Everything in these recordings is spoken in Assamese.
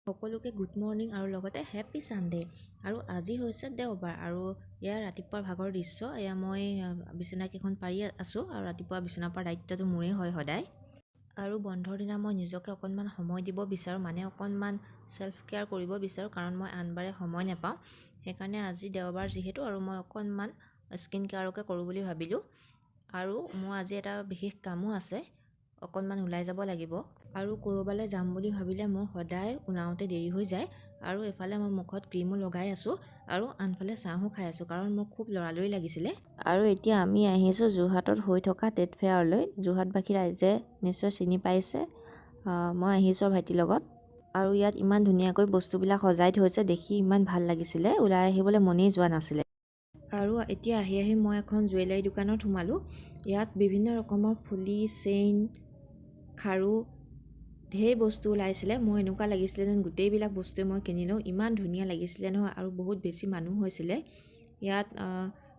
সকলোকে গুড মৰ্ণিং আৰু লগতে হেপ্পী ছানডে। আৰু আজি হৈছে দেওবাৰ আৰু এয়া ৰাতিপুৱাৰ ভাগৰ দৃশ্য। এয়া মই বিচনাকেইখন পাৰি আছোঁ আৰু ৰাতিপুৱা বিচনাৰ পৰা দায়িত্বটো মোৰেই হয় সদায়। আৰু বন্ধৰ দিনা মই নিজকে অকণমান সময় দিব বিচাৰোঁ, মানে অকণমান ছেল্ফ কেয়াৰ কৰিব বিচাৰোঁ, কাৰণ মই আনবাৰে সময় নাপাওঁ। সেইকাৰণে আজি দেওবাৰ যিহেতু আৰু মই অকণমান স্কিন কেয়াৰকে কৰোঁ বুলি ভাবিলোঁ। আৰু মোৰ আজি এটা বিশেষ কামো আছে, অকণমান ওলাই যাব লাগিব। আৰু ক'ৰবালৈ যাম বুলি ভাবিলে মোৰ সদায় ওলাওঁতে দেৰি হৈ যায়। আৰু এইফালে মই মুখত ক্ৰীমো লগাই আছোঁ আৰু আনফালে চাহো খাই আছোঁ, কাৰণ মোৰ খুব লৰালৰি লাগিছিলে। আৰু এতিয়া আমি আহিছোঁ যোৰহাটত হৈ থকা ট্ৰেড ফেয়াৰলৈ। যোৰহাটবাসী ৰাইজে নিশ্চয় চিনি পাইছে। মই আহিছোঁ ভাইটিৰ লগত। আৰু ইয়াত ইমান ধুনীয়াকৈ বস্তুবিলাক সজাই থৈছে, দেখি ইমান ভাল লাগিছিলে, ওলাই আহিবলৈ মনেই যোৱা নাছিলে। আৰু এতিয়া আহি আহি মই এখন জুৱেলাৰী দোকানত সোমালোঁ। ইয়াত বিভিন্ন ৰকমৰ ফুলি, চেইন, খাৰু ঢেৰ বস্তু ওলাইছিলে। মোৰ এনেকুৱা লাগিছিলে যেন গোটেইবিলাক বস্তুৱে মই কিনি লওঁ, ইমান ধুনীয়া লাগিছিলে নহয়। আৰু বহুত বেছি মানুহ হৈছিলে ইয়াত।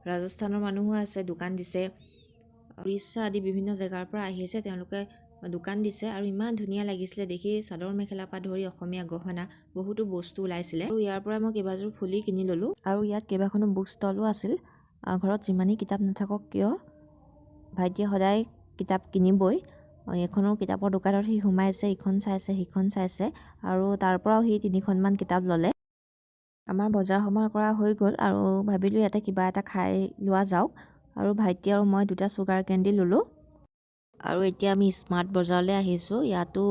ৰাজস্থানৰ মানুহো আছে, দোকান দিছে, উৰিষ্যা আদি বিভিন্ন জেগাৰ পৰা আহিছে, তেওঁলোকে দোকান দিছে। আৰু ইমান ধুনীয়া লাগিছিলে দেখি, চাদৰ মেখেলাৰ পৰা ধৰি অসমীয়া গহনা বহুতো বস্তু ওলাইছিলে। আৰু ইয়াৰ পৰা মই কেইবাযোৰ ফুলি কিনি ল'লোঁ। আৰু ইয়াত কেইবাখনো বুক ষ্টলো আছিল। ঘৰত যিমানেই কিতাপ নাথাকক কিয়, ভাইটিয়ে সদায় কিতাপ কিনিবই। এইখনো কিতাপৰ দোকানত সি সোমাইছে, ইখন চাইছে, সিখন চাইছে আৰু তাৰ পৰাও সি তিনিখনমান কিতাপ ল'লে। আমাৰ বজাৰ সমাৰ কৰা হৈ গ'ল আৰু ভাবিলোঁ ইয়াতে কিবা এটা খাই লোৱা যাওক। আৰু ভাইটি আৰু মই দুটা চুগাৰ কেণ্ডি ল'লোঁ। আৰু এতিয়া আমি স্মাৰ্ট বজাৰলৈ আহিছোঁ। ইয়াতো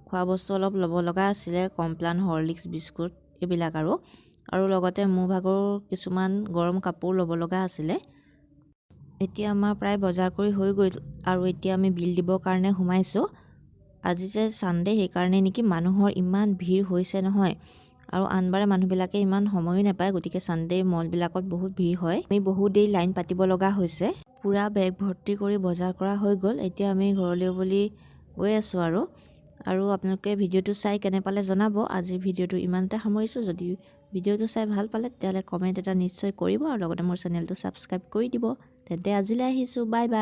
খোৱা বস্তু অলপ ল'ব লগা আছিলে, কমপ্লান, হৰলিক্স, বিস্কুট এইবিলাক আৰু লগতে মোৰ ভাগৰ কিছুমান গৰম কাপোৰ ল'ব লগা আছিলে। এতিয়া আমাৰ প্ৰায় বজাৰ কৰি হৈ গ'ল আৰু এতিয়া আমি বিল দিবৰ কাৰণে সোমাইছোঁ। আজি যে ছানডে, সেইকাৰণে নেকি মানুহৰ ইমান ভিৰ হৈছে নহয়। আৰু আনবাৰে মানুহবিলাকে ইমান সময়ো নাপায়, গতিকে ছানডে মলবিলাকত বহুত ভিৰ হয়। আমি বহুত দেৰি লাইন পাতিব লগা হৈছে। পূৰা বেগ ভৰ্তি কৰি বজাৰ কৰা হৈ গ'ল। এতিয়া আমি ঘৰলৈ বুলি গৈ আছোঁ। আৰু আপোনালোকে ভিডিঅ'টো চাই কেনে পালে জনাব। আজিৰ ভিডিঅ'টো ইমানতে সামৰিছোঁ। যদি ভিডিঅ'টো চাই ভাল পালে, তেতিয়াহ'লে কমেণ্ট এটা নিশ্চয় কৰিব আৰু লগতে মোৰ চেনেলটো ছাবস্ক্ৰাইব কৰি দিব। তেন্তে আজিলৈ আহিছোঁ, বাই বাই।